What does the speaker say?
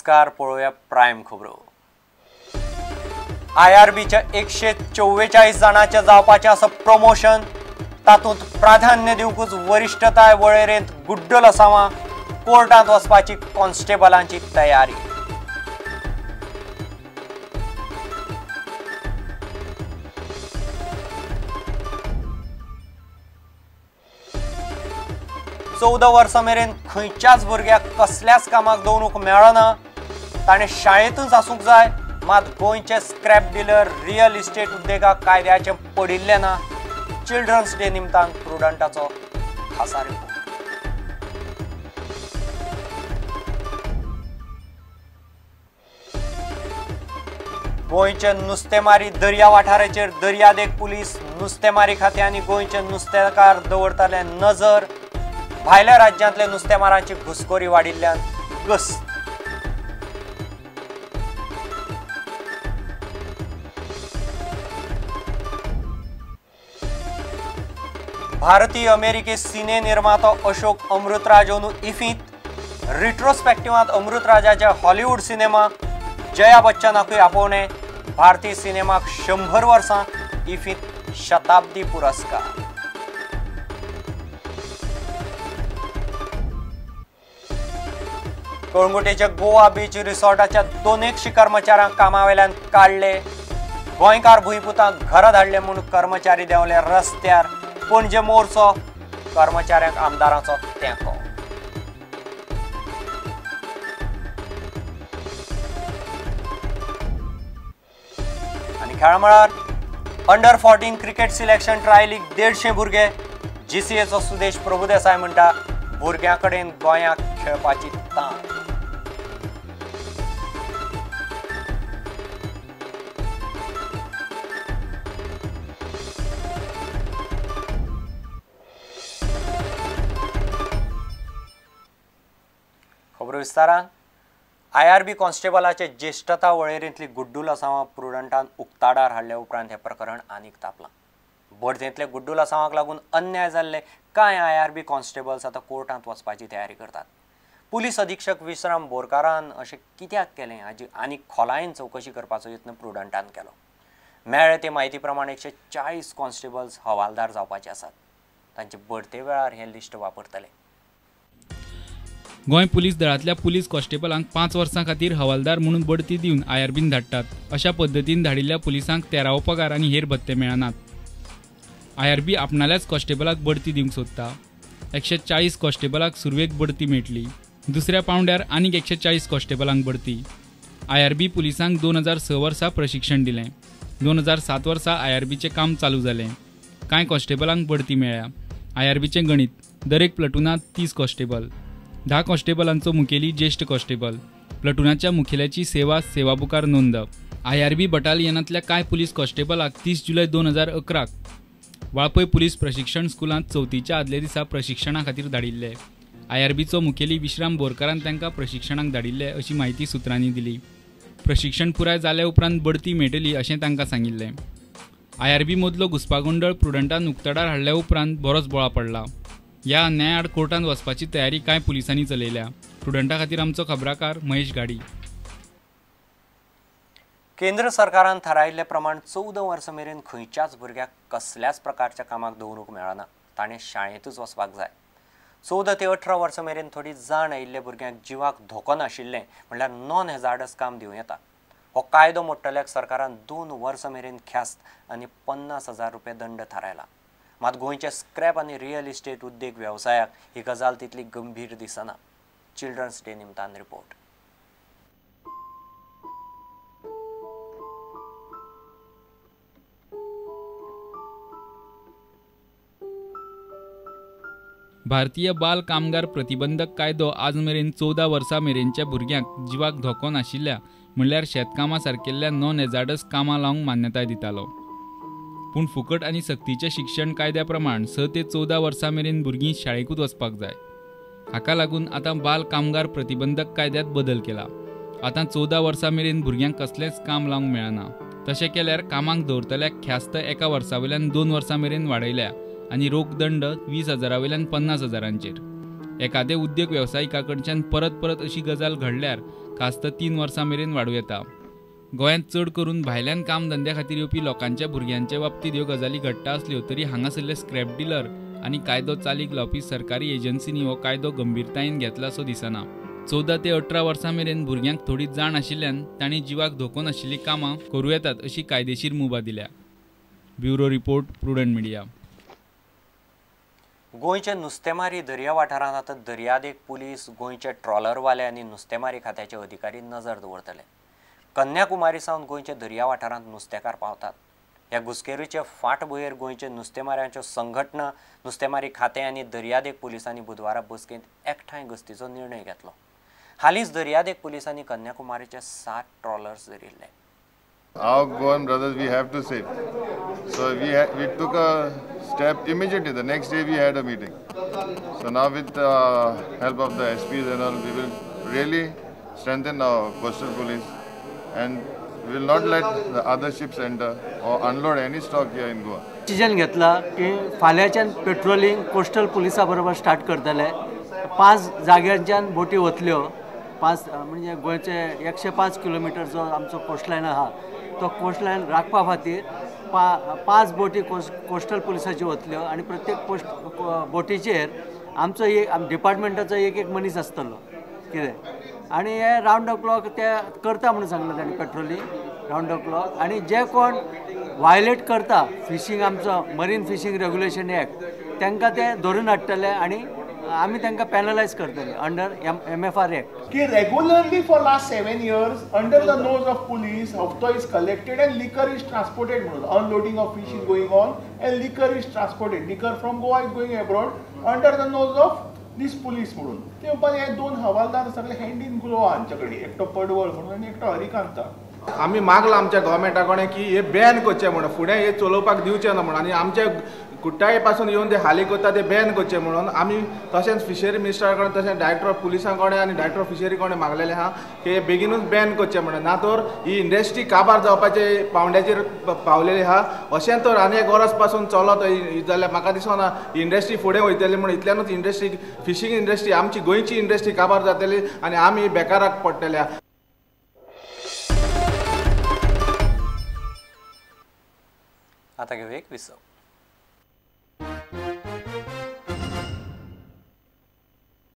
नमस्कार, पळोवया प्रायम खबरो। आयआरबीच्या 144 जाणांचे जावपाचें आसा प्रमोशन, तातूंत प्राधान्य दिवकूच वरिश्ठताय वळेरेंत गुड्डल असावा, कोर्टांत वचपाची कॉन्स्टेबलांची तयारी। चौदा वर्सां मेरेन खंयच्याच भुरग्याक कसल्याच कामाक दवरूंक मेळना, ताणें शाळेंतूच आसूंक जाय। मात गोंयचे स्क्रॅप डिलर रियल इस्टेट उद्देगाक कायद्याचें पडिल्लें ना। चिल्ड्रन्स डे निमतान प्रुडंटाचो खासा रिपोर्ट। गोंयचे नुस्तेमारी दर्या वाठाराचेर दर्यादेग पुलीस, नुस्तेमारी खातें आनी गोंयचे नुस्तेकार दवरताले नजर। भायल्या राज्यांतले नुस्तेमारांची घुसखोरी वाडिल्ल्यान गस्त। भारतीय अमेरिकी सिने निर्मातो अशोक अमृतराज अंदू इफींत रिट्रोस्पेक्टिवांत अमृतराजाच्या हॉलिवूड सिनेमा जया बच्चनाकूय आपोवणें। भारतीय सिनेमाक 100 वर्सां, इफींत शताब्दी पुरस्कार। कळंगुटेच्या गोवा बीच रिसॉर्टाच्या 200 कर्मचाऱ्यांक कामावेल्यान काडले। गोंयकार भुंयपुतांक घरा धाडले म्हूण कर्मचारी देंवले रस्त्यार। पणजे मोर्चो, कर्मचाऱ्यांक आमदारांचो तेंको। आनी खेळा मळार अंडर 14 क्रिकेट सिलेक्शन ट्रायलीक 150 भुरगे। जीसीएचो सुदेश प्रभुदेसाय म्हणटा, भुरग्यां कडेन गोंयाक खेळपाची तांक। खबरो विस्तारान। आयआरबी कॉन्स्टेबलाचे ज्येश्ठता वळेरेंतली गुड्डूल असावां प्रुडंटान उक्ताडार हाडल्या उपरांत हें प्रकरण आनीक तापलां। बडतेंतले गुड्डूल असावांक लागून अन्याय जाल्ले कांय आयआरबी कॉन्स्टेबल्स आतां कोर्टांत वचपाची तयारी करतात। पुलीस अधीक्षक विश्राम बोरकारान अशें कित्याक केलें हाजी आनीक खोलायेन चवकशी करपाचो यत्न प्रुडंटान केलो। मेळ्ळे ते म्हायती प्रमाण 140 कॉन्स्टेबल्स हवालदार जावपाचे आसात। तांचे बडते वेळार हें लिस्ट वापरतले। गोंय पुलीस दळांतल्या पुलीस कॉन्स्टेबलांक 5 वर्सां खातीर हवालदार म्हणून बढती दिवन आयआरबीन धाडटात। अशा पद्दतीन धाडिल्ल्या पुलिसांक 13वो पगार आनी हेर भत्ते मेळनात। आयआरबी आपणाल्याच कॉन्स्टेबलाक बढती दिवंक सोदता। 140 कॉन्स्टेबलाक सुरवेक बढती मेळटली, दुसऱ्या पावंड्यार आनीक 140 कॉन्स्टेबलांक बढती। आयआरबी पुलिसांक 2006 वर्सा प्रशिक्षण दिलें। 2007 वर्सा आयआरबीचें काम चालू जालें। कांय कॉन्स्टेबलांक बढती मेळ्ळ्या। आयआरबीचें गणीत, दरेक प्लटूनांत 30 कॉन्स्टेबल, 10 कॉन्स्टेबलांचो मुखेली ज्येश्ठ कॉन्स्टेबल, प्लटूनाच्या मुखेल्याची सेवा सेवाबुकार नोंद। आयआरबी बटालियनांतल्या कांय पुलीस कॉन्स्टेबलाक 30 जुलय 2011 वाळपय पुलीस प्रशिक्षण स्कुलांत चवथीच्या आदल्या दिसा प्रशिक्षणा खातीर धाडिल्ले। आयआरबीचो मुखेली विश्राम बोरकारान तांकां प्रशिक्षणाक धाडिल्ले अशी म्हायती सुत्रांनी दिली। प्रशिक्षण पुराय जाल्या उपरांत बढती मेळटली अशें तांकां सांगिल्लें। आयआरबी मदलो घुस्पागोंदळ प्रुडंटान उक्ताडार हाडल्या उपरांत बरोच बोळा पडला। ह्या अन्यायाआड कोर्टांत वचपाची तयारी कांय पुलिसांनी चलयल्या। प्रुडंटा खातीर आमचो खबराकार महेश गाडी। केंद्र सरकारान थारायिल्ले प्रमाण 14 वर्सां मेरेन खंयच्याच भुरग्याक कसल्याच प्रकारच्या कामाक दवरूंक मेळना, ताणें शाळेंतूच वचपाक जाय। 14 ते 18 वर्सां मेरेन थोडी जाण आयिल्ल्या भुरग्यांक जिवाक धोको नाशिल्लें म्हणल्यार नॉन हॅझार्डस काम दिवं येता। हो कायदो मोडटल्याक सरकारान 2 वर्सां मेरेन ख्यास्त आनी 50,000 रुपया दंड थारायला। मात गोंयचे स्क्रॅप आनी रियल इस्टेट उद्देग वेवसायाक ही गजाल तितली गंभीर दिसना। चिल्ड्रन्स डे निमतान रिपोर्ट। भारतीय बाल कामगार प्रतिबंधक कायदो आज मेरेन 14 वर्सां मेरेनच्या भुरग्यांक जिवाक धोको नाशिल्ल्या म्हणल्यार शेतकामा सारकेल्ल्या नॉन हॅझार्डस कामां लावंक मान्यताय दितालो। पूण फुकट आनी सक्तीचें शिक्षण कायद्या प्रमाण 6 ते 14 वर्सां मेरेन भुरगीं शाळेकूच वचपाक जाय। हाका लागून आतां बाल कामगार प्रतिबंधक कायद्यांत बदल केला। आतां 14 वर्सां मेरेन भुरग्यांक कसलेंच काम लावंक मेळना। तशें केल्यार कामाक दवरतल्याक ख्यास्त 1 वर्सा वयल्यान 2 वर्सां मेरेन वाडयल्या आनी रोख दंड 20,000 वयल्यान 50,000 चेर। एखादे उद्योग वेवसायिका कडच्यान परत परत अशी गजाल घडल्यार खास्त 3 वर्सां मेरेन वाडूं येता. गोंयांत चड करून भायल्यान काम धंद्या खातीर येवपी लोकांच्या भुरग्यांच्या बाबतींत ह्यो गजाली घडटा आसल्यो तरी हांगासरले स्क्रॅप डिलर आनी कायदो चालीक लावपी सरकारी एजन्सींनी हो कायदो गंभीरतायेन घेतला असो दिसना. 14 ते 18 वर्सां मेरेन भुरग्यांक थोडी जाण आशिल्ल्यान तांणी जिवाक धोको नाशिल्लीं कामां करूं येतात अशी कायदेशीर मुभा दिल्या. Bureau report, Prudent Media. गोंयचे नुस्तेमारी दर्या वाठारांत आतां दर्यादेग पुलीस, गोंयचे ट्रॉलरवाले आनी नुस्तेमारी खात्याचे अधिकारी नजर दवरतले. कन्याकुमारी सावन गोंयच्या दर्या वाठारांत नुस्तेकार पावतात. ह्या घुसखेरीचे फाटभुंयेर गोंयचे नुस्तेमाऱ्यांच्यो संघटना, नुस्तेमारी खातें आनी दर्यादेग पुलिसांनी बुधवारा बसकेंत एकठांय गस्तीचो निर्णय घेतलो. हालींच दर्यादेग पुलिसांनी कन्याकुमारीचे 7 trollers धरिल्ले. Our Goan brothers, we have to save. So we took a step immediately. The next day we had a meeting. So now with the help of the SPs and all, we will really strengthen our coastal police and we will not let the other ships enter or unload any stock here in Goa. Decision घेतला की फाल्यांच्यान patrolling coastal पुलिसा बरोबर start करतले. 5 जाग्यांच्यान बोटी वतल्यो. 5 म्हणजे गोंयचे 105 kilometre जो आमचो कोस्टलायन आहा तो कोस्टलायन राखपा खातीर 5 बोटी कोस्टल पुलिसाच्यो वतल्यो आनी प्रत्येक पोस्ट बोटीचेर आमचो एक डिपार्टमेंटाचो एक एक मनीस आसतलो कितें आनी हे रावंड the clock ते करता म्हणून सांगलें ताणें पेट्रोलिंग रावंड the clock. आनी जे कोण वायलेट करता फिशींग आमचो मरीन फिशींग रेग्युलेशन एक्ट तांकां ते धरून हाडटले आनी आमी तांकां पेनलायज करतले अंडर MFR act. की regularly for last 7 years under the nose of police हफ्तो is collected and liquor is transported म्हणून unloading of fish is going on and liquor is transported, liquor from Goa is going abroad under the nose of this police म्हणून. ते उपरांत हे 2 हवालदार सगळे hand in glow हांचे कडेन, एकटो पडवळ म्हणून आनी एकटो हरिकांता. आमी मागला आमच्या गव्हर्मेंटा कडेन की हे बॅन करचें म्हणून, फुडें हे चलोवपाक दिवचें ना म्हणून आनी आमच्या कुट्टाळे पासून येवन ते हाली करता ते बॅन करचें म्हणून आमी तशेंच फिशरी मिनिस्टरा कडेन, तशेंच डायरेक्टर ऑफ पुलिसां कडेन आनी डायरेक्टर ऑफ फिशरी कडेन मागलेलें आहा की बेगिनूच बॅन करचें म्हणून, ना तर ही इंडस्ट्री काबार जावपाचे पावंड्याचेर पावलेली आहा. अशें तर आनी एक वर्स पासून चलत जाल्यार म्हाका दिसना इंडस्ट्री फुडें वयतली म्हणून. इतल्यानूच इंडस्ट्री, फिशींग इंडस्ट्री, आमची गोंयची इंडस्ट्री काबार जातली आनी आमी बेकाराक पडटले. आता घेऊया एक विसव.